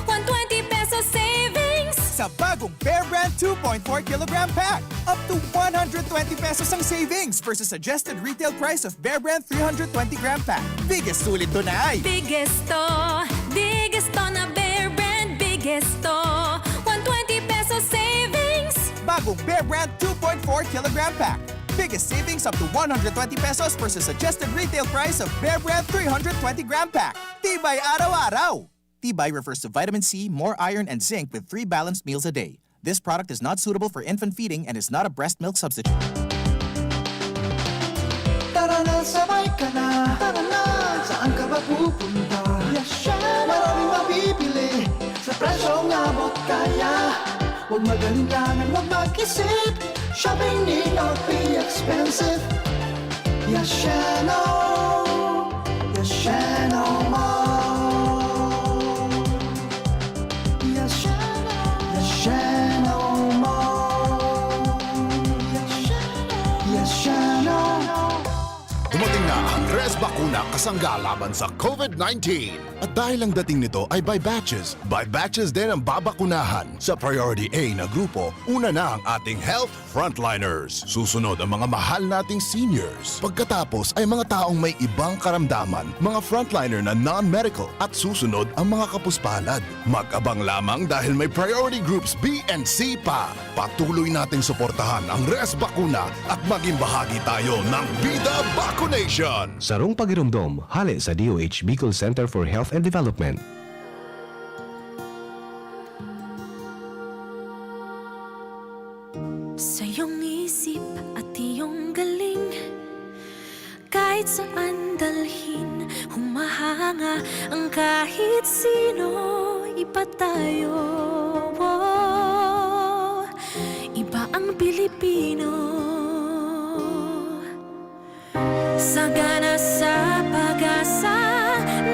One twenty pesos savings! Sa bagong Bear Brand two point four kilogram pack, up to one hundred twenty pesos ang savings versus suggested retail price of Bear Brand three hundred twenty gram pack. Biggest sulit to na ay! Biggest to, biggest to na Bear Brand, biggest to. One twenty pesos savings! Bagong Bear Brand two point four kilogram pack. Biggest savings up to one hundred twenty pesos versus suggested retail price of Bear Brand three hundred twenty gram pack. Tibay araw-araw! Tibay refers to vitamin C, more iron, and zinc with three balanced meals a day. This product is not suitable for infant feeding and is not a breast milk substitute. Tara na, sabay ka na. Tara na, saan ka ba pupunta? Yasha! Maraming mabibili sa presyong abot kaya. Huwag mag-alinlangan, huwag mag-isip. Shopping need not be expensive. Yashano, Yashano Mall. Yashano, Yashano Mall. na kasangga laban sa COVID nineteen. At dahil ang dating nito ay by batches, by batches din ang babakunahan. Sa Priority A na grupo, una na ang ating health frontliners. Susunod ang mga mahal nating seniors. Pagkatapos ay mga taong may ibang karamdaman, mga frontliner na non-medical, at susunod ang mga kapuspalad. Mag-abang lamang dahil may priority groups B and C pa. Patuloy nating suportahan ang Res Bakuna at maging bahagi tayo ng Bida Vaccination. Sarong pagiromdom, hale sa D O H Bicol Center for Health and Development. Sa iyong isip at iyong galing, kahit saan dalhin, humahanga ang kahit sino. Iba tayo, oh, iba ang Pilipino. Sagana sa pag-asa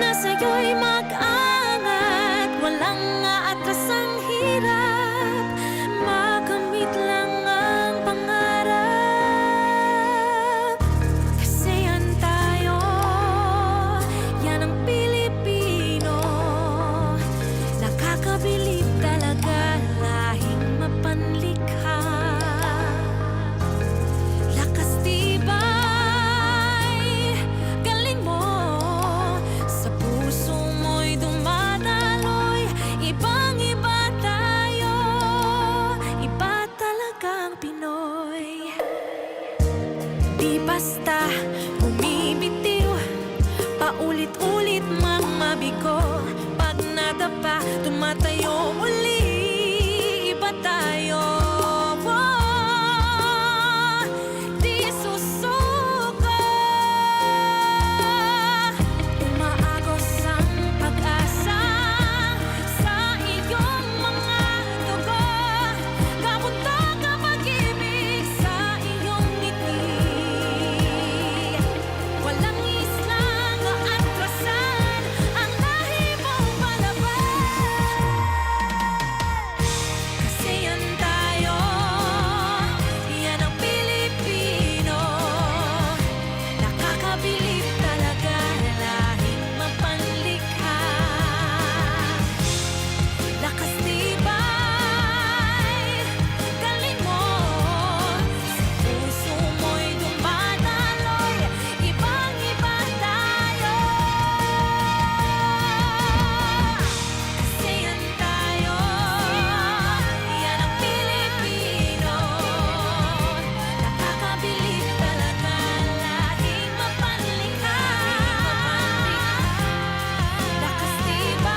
na sa'yo'y mag-angat, walang aatras ang hirap, makamit lang ang pangarap. Kasi yan tayo, yan ang Pilipino, nakakabilib talaga, lahing mapanlikha. Lakas, tibay, galing mo, sa puso mo'y dumadaloy. Ibang-iba tayo, iba talagang Pinoy. Di basta bumibitiw, paulit-ulit mang mabigo. Pag nadapa, tumatayo muli, iba tayo. Wow! Di susuko, umaagos ang pag-asa sa iyong mga dugo. Gabuntok ang pag-ibig sa iyong ngiti. Walang islang aatrasan ang lahi mong palaban. Kasi yan tayo, yan ang Pilipino. Nakakabilib talaga, lahing mapanlikha. Lakas, tibay, galing mo, sa puso mo'y dumadaloy. Ibang-iba tayo. Kasi yan tayo, yan ang Pilipino. Nakakabilib talaga, lahing mapanlikha. Lakas, tibay,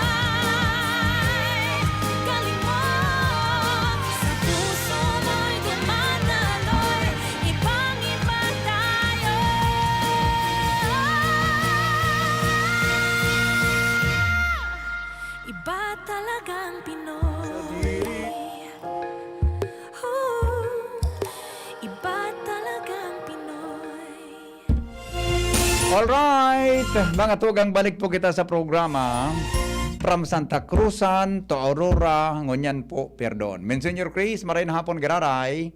galing mo, sa puso mo'y dumadaloy. Ibang-iba tayo. Iba talagang Pinoy. Ooh, iba talagang Pinoy. Alright, mga tugang, balik po kita sa programa. From Santa Cruzan to Aurora, ngunyan po, perdon. Monsignor Chris, maray na hapon, giraray.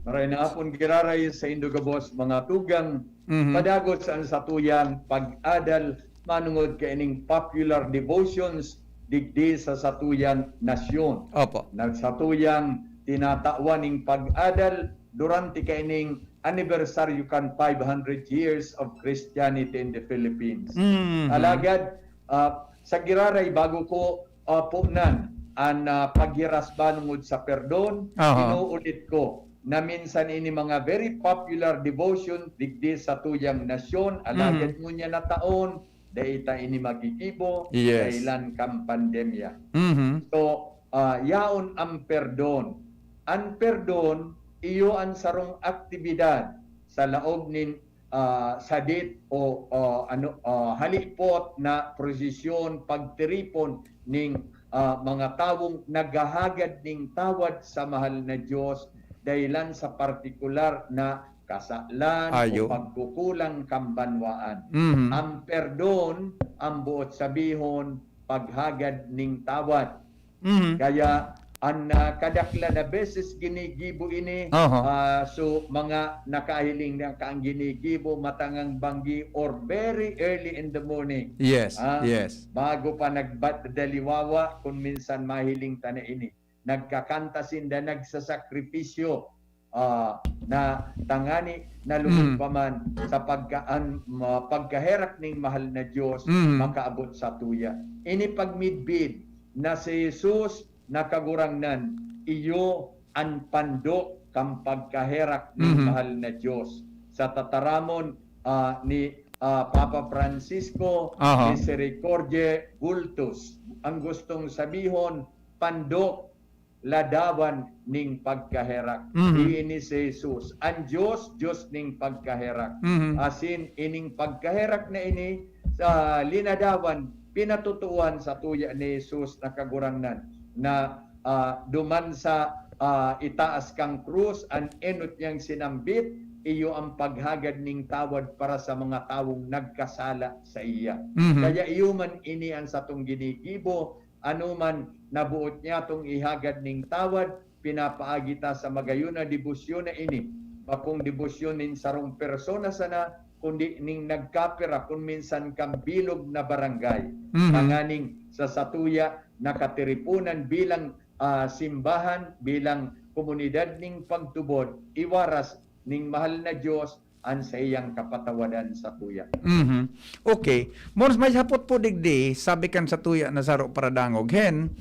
Maray na hapon, giraray sa indo gabos, mga tugang. Mhm. Padagos an satuyang pag-adal manongod kaining popular devotions digdi sa satuyang nasyon. Opo. Na satuyang tinatawan ning pag-adal durante kaining anibersaryo kan five hundred years of Christianity in the Philippines. Mhm. Alagad, ah, sa giraray, bago ko, ah, punan an, ah, paghiras manongod sa perdon, Aha. inuulit ko na minsan ini mga very popular devotion digdi sa tuyang nasyon, alagad Mhm. ngunyan na taon, dai ta ini magigibo Yes. dahilan kan pandemya. Mhm. So, ah, yaon ang perdon. An perdon, iyo an sarong aktibidad sa laog nin, ah, sadit o, o ano, ah, halipot na prosesyon, pagtiripon ning, ah, mga tawong naghahagad ning tawad sa mahal na Dios dahilan sa partikular na kasalan Ayo. o pagkukulang kan banwaan. Mhm. Ang perdon, ang boot sabihon, paghagad ning tawad. Mhm. Kaya, An, ah, kadaklan na beses ginigibo ini, Oho. ah, so mga nakahiling na kan ginigibo, matangang banggi or very early in the morning. Yes, Ah, yes. bago pa nagbat-, daliwawa, kung minsan mahiling ta na ini. Nagkakanta sinda, nagsasakripisyo, ah, na tangani na lugod Mm. pa man sa pagkaan-, ma-, pagkaherak ning mahal na Dios Mm. makaabot sa tuya. Ini pagmidbid na si Jesus na Kagurangnan, iyo an pandok kan pagkaherak ning Mhm. mahal na Dios. Sa tataramon, ah, ni, ah, Papa Francisco, Aha. Misericordiae Vultus, ang gustong sabihon, pandok, ladawan ning pagkaherak. Mhm. Iini si Jesus. An Dios, Dios ning pagkaherak. Mhm. Asin ining pagkaherak na ini, sa linadawan, pinatutuohan sa tuya ni Jesus na Kagurangnan na, ah, duman sa, ah, itaas kang krus, an enot niyang sinambit, iyo ang paghagad ning tawad para sa mga tawong nagkasala sa iya. Mhm. Kaya iyo man ini an satong ginigibo, anoman na boot niyatong ihagad ning tawad, pinapaagi ta sa magayon na debosyon na ini. Bakong debosyon nin sarong persona sana, kundi ning nagkapira kun minsan kan bilog na barangay. Mhm. Tanganing sa satuya na katiriponan bilang, ah, simbahan, bilang komunidad ning pagtubod, iwaras ning mahal na Dios an saiyang kapatawadan satuya. Mhm. Okay. Mons, may hapot po digdi, sabi kan satuya na saro paradangog. Hen,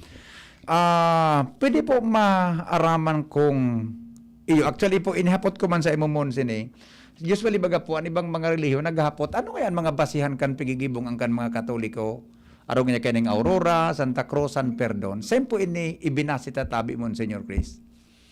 ah, pwede po maaraman kung iyo. Actually po, inihapot ko man sa imo, Mons, ini. Usually, baga po, an ibang mga relihiyon naghahapot, ano kaya an mga basihan kan pigigibong an kan mga Katoliko? Arog niya kaining Aurora, Santa Cruz, San Perdon. Saan po ini ibinase ta tabi, Monsignor Chris?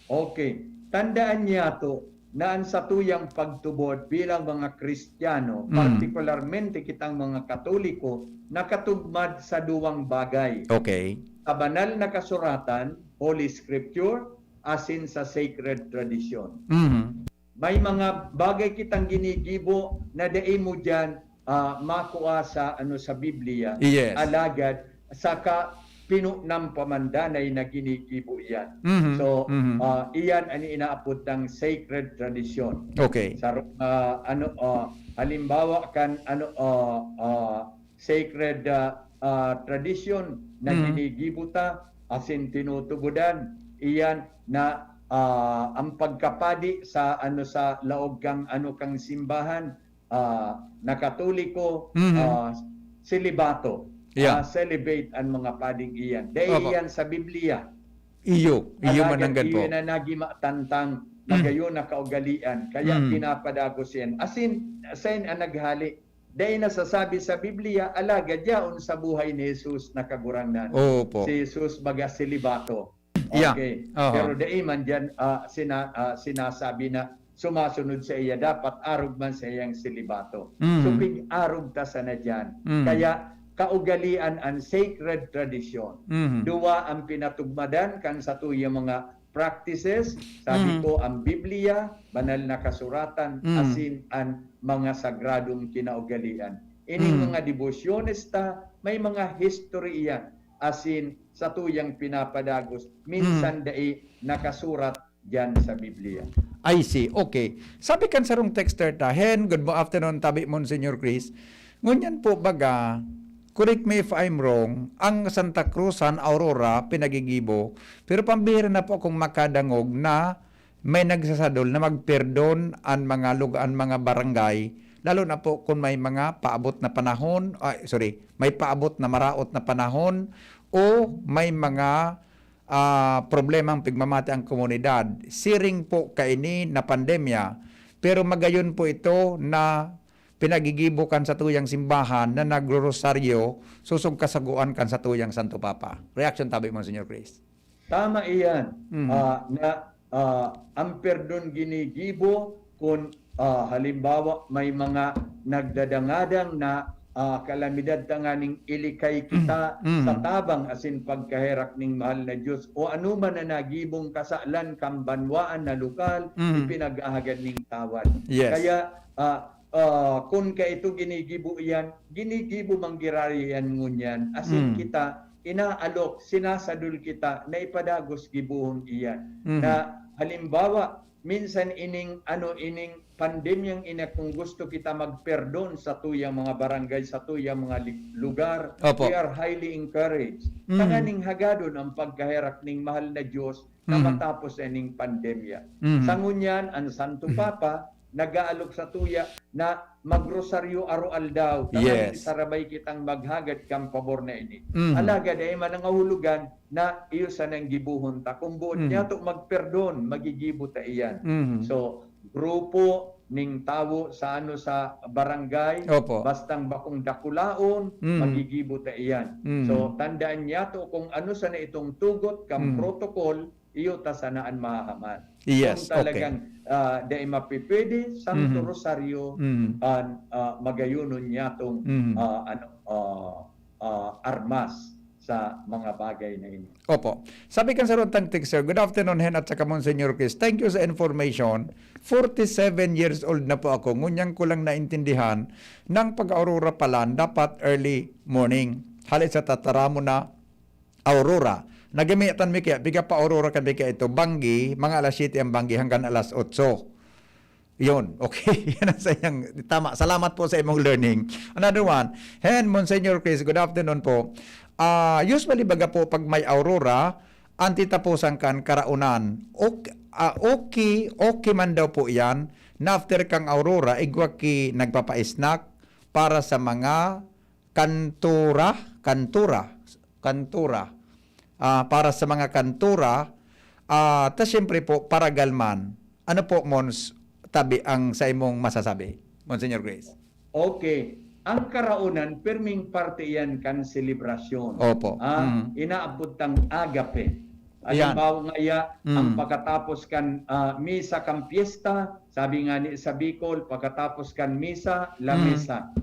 Okay. Tandaan niyato na an satuyang pagtubod bilang mga Kristiyano, Mm. partikularmente kitang mga Katoliko, nakatugmad sa duwang bagay. Okay. Sa banal na kasuratan, Holy Scripture, asin sa sacred tradition. Mhm. May mga bagay kitang ginigibo na dai mo diyan, ah, makua sa, ano, sa Biblia. Yes. Alagad, saka pino nang pamandanay na ginigibo iyan. Mhm, So, mhm. ah, iyan an inaapod tang sacred tradition. Okay. Sa, ah, ano, ah, halimbawa kan, ano, ah, ah, sacred, ah, ah, tradition na Mhm. ginigibo ta, asin tinutubodan, iyan na, ah, ang pagkapadi sa, ano, sa laog kang, ano, kang simbahan, ah, na Katoliko, Mhm. ah, selibato. Yeah. Ah, celibate an mga pading iyan. Dai Opo. iyan sa Biblia. Iyo, iyo man Alagad ang iyo po. na nagima tantang Mm. magayon na kaugalian, kaya Mm. pinapadagos iyan. Asin, sain an naghali? Dai nasasabi sa Biblia, alagad yaon sa buhay ni Jesus na Kagurangnan. Opo. Si Jesus baga selibato. Yeah. Okay. Aha. Pero dai man diyan, ah, sina-, ah, sinasabi na sumasunod saiya, dapat arog man saiyang selibato. Mhm. So, pig-arog ta sana diyan. Mhm. Kaya, kaugalian an sacred tradition. Mhm. Duwa ang pinatugmadan kan satuyang mga practices, sabi Mhm. ko, ang Biblia, banal na kasuratan, Mhm. asin an mga sagradong kinaugalian. Ining Mhm. mga debosyones ta, may mga history iyan, asin satuyang pinapadagos, minsan Mhm. dai nakasurat diyan sa Biblia. I see. Okay. Sabi kan sarong texter ta, "Hen, good mo-, afternoon, tabi, Monsignor Chris." Ngunyan po, baga, correct me if I'm wrong, ang Santa Cruz, San Aurora, pinagigibo, pero pambihira na po akong makadangog na may nagsasadol na magperdon an mga lug-, an mga barangay, lalo na po kung may mga paabot na panahon, ay, sorry, may paabot na maraot na panahon o may mga, ah, problemang pigmamati ang komunidad. Siring po kaini na pandemya, pero magayon po ito na pinagigibo kan satuyang simbahan na nagrorosaryo sosog kasagoan kan satuyang Santo Papa. Reaksyon tabi mo, Señor Chris? Tama iyan, Mm. ah, na, ah, ang perdon ginigibo kun, ah, halimbawa, may mga nagdadangadang na, ah, kalamidad tanganing ilikay kita Mm. sa tabang asin pagkaherak ning mahal na Dios o anoman na nagibong kasalan kan banwaan na lokal, Mm. ipinaghahagad ning tawad. Yes. Kaya, ah, ah, kun kaito ginigibo iyan, ginigibo man giraray iyan ngunyan. Asin Mm. kita, inaalok, sinasadol kita na ipadagos gibohon iyan. Mhm. Na halimbawa, minsan ining, ano, ining pandemyang ini, kung gusto kita magperdon sa tuyang mga barangay, sa tuyang mga li-, lugar, Opo. we are highly encouraged. Mhm. Tanganing hagadon ang pagkaherak ning mahal na Diyos na Mhm. matapos na ning pandemya. Mhm. Sa ngunyan, ang Santo Mhm. Papa nag-aalok sa tuya na magrosaryo aro-aldaw. Tanganing Yes. sarabay kitang maghagad kan pabor na ini. Mhm. Alagad ay man ang kahulogan na iyo sanang gibohon ta. Kung boot Mhm. niya to magperdon, magigibo ta iyan. Mhm. So, grupo ning tawo sa, ano, sa barangay, Opo. bastang bakong dakulaon, Mhm. magigibo ta iyan. Mhm. So, tandaan niya to kung ano sana itong tugot kan Mhm. protocol, iyo ta sana an mahahaman. Yes, Kung talagang, okay. ah, dai mapipwede, Santo Mhm. Rosario Mhm. an, ah, magayonon niya tong, Mhm. ah, ano, ah, ah, armas sa mga bagay na ini. Opo. Sabi kan sarong tang texter, "Good afternoon, Hen, at saka Monsignor Chris. Thank you sa information. Forty-seven years old na po ako. Ngunyan ko lang naintindihan ng pag-aurora pala, dapat early morning. Hali sa tataramon na aurora. Nagamitan mi kaya, piga pa aurora kami kaya ito, banggi, mga alas siyete ang banggi hanggang alas otso." Yun, okay. Yan ang sayang. Tama. Salamat po sa imong learning. Another one. Hen, Monsignor Chris, good afternoon po. Ah, usually baga po pag may aurora, ang titapusan kan karaunan. Ok-, ah, okay, okay man daw po yan. Na after kang aurora, igwa ki nagpapa-snack para sa mga kantura, kantura, kantura. Ah, para sa mga kantura, ah, ta siyempre po, paragal man. Ano po, Mons, tabi ang sa imong masasabi, Monsignor Chris? Okay. Ang karaonan, pirming parte yan kan selebrasyon. Opo. Ah, Mm. inaabot tang agape. Ayan. Halimbawa ngaya, ang Mm. pagkatapos kan, ah, misa kan piyesta, sabi nga ni sa Bicol, pagkatapos kan misa, la Mm. misa.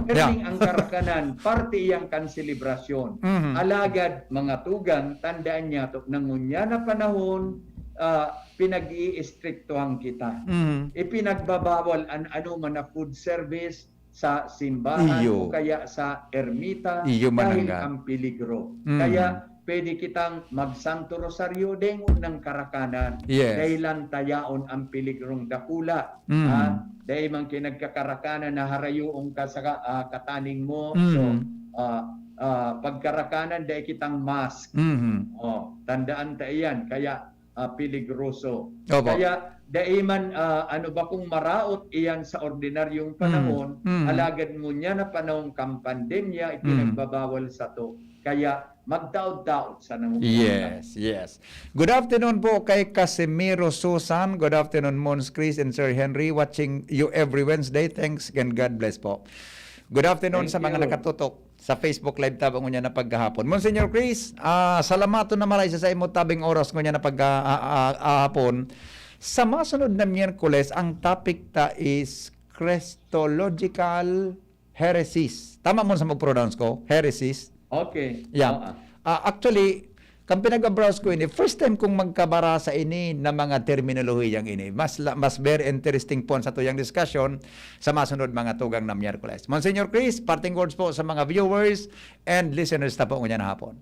Yeah. Pirming ang karakanan, parte iyan kan selebrasyon. Mhm. Alagad, mga tugang, tandaan niyato, na ngunyan na panahon, ah, pinag-iistriktuhan kita. Mhm. Ipinagbabawal an anoman na food service sa simbahan Iyo. o kaya sa ermita Iyo, dahil manangga. ang peligro. Mhm. Kaya pwede kitang magsanto rosaryo, dengon ng karakanan. Yes. Dahilan ta yaon ang peligrong dakula. Mhm. Ah, dai man ki nagkakarakanan na harayoon ka sa ka-, ah, kataning mo. So, Mhm. ah, ah, pagkarakanan, dai kitang mask. Mhm. Oh, tandaan ta iyan. Kaya, ah, peligroso. Opo. Kaya, dai man, ah, ano ba kung maraot iyan sa ordinaryong Mhm. panahon, Mhm. alagad ngunyan na panahon kan pandemya, Mhm. ipinagbabawal sato. Kaya, magtaod-taod sa nangunguna. Yes, yes. Good afternoon po kay Casimiro Susan. Good afternoon, Mons Chris and Sir Henry. Watching you every Wednesday. Thanks and God bless po. Good afternoon Thank sa mga you. nakatutok sa Facebook Live tabang ngunyan na paghahapon. Monsignor Chris, ah, salamaton na maray sa saimo tabing oras ngunyan na pagka-, ah, ah, ah, hapon. Sa masunod na Miyerkules, ang topic ta is Christological heresies. Tama mo sa mag-pronounce ko? Heresies? Okay. Yeah. Oo. Ah, actually, kan pinag-browse ko ini, first time kong magkabara sa ini na mga terminolohiyang ini. Mas la-, mas very interesting po sa tuyang discussion sa masunod mga tugang na Miyerkules. Monsignor Chris, parting words po sa mga viewers and listeners ta po ngunyan na hapon.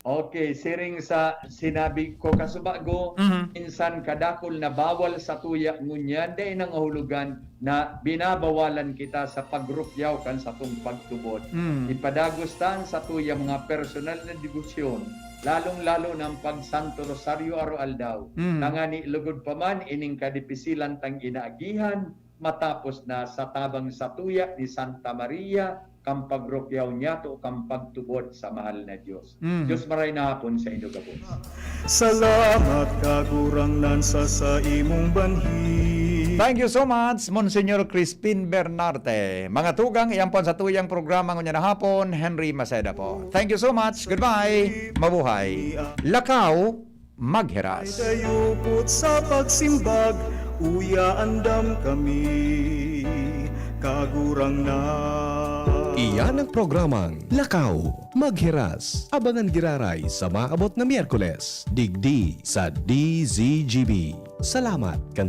Okay, siring sa sinabi ko kasubago, Mhm. minsan kadakul na bawal sa tuya ngunyan, dai nangahulugan na binabawalan kita sa pagrukyaw kan satong pagtubod. Mhm. Ipadagos ta an satuya mga personal na debosyon, lalong-lalo na ang pagsanto rosaryo araw-aldaw. Mhm. Tangani lugod pa man ining kadipisilan tang inaagihan, matapos na sa tabang satuya ni Santa Maria, kan pagrukyaw niyato kan pagtubod sa mahal na Dios. Mhm. Dios maray na hapon sa inyo gabos. Salamat, Kagurangnan, sa saimong banhi. Thank you so much, Monsignor Crispin Bernarte. Mga tugang, iyan po ang satuyang programa ngunyan na hapon. Henry Maceda po. Thank you so much. Goodbye. Mabuhay. Lakaw, maghiras. May dayupot sa pagsimbag, uya andam kami, Kagurangnan. Iyan ang programang Lakaw, Maghiras. Abangan giraray sa maabot na Miyerkules, digdi sa D Z G B. Salamat kan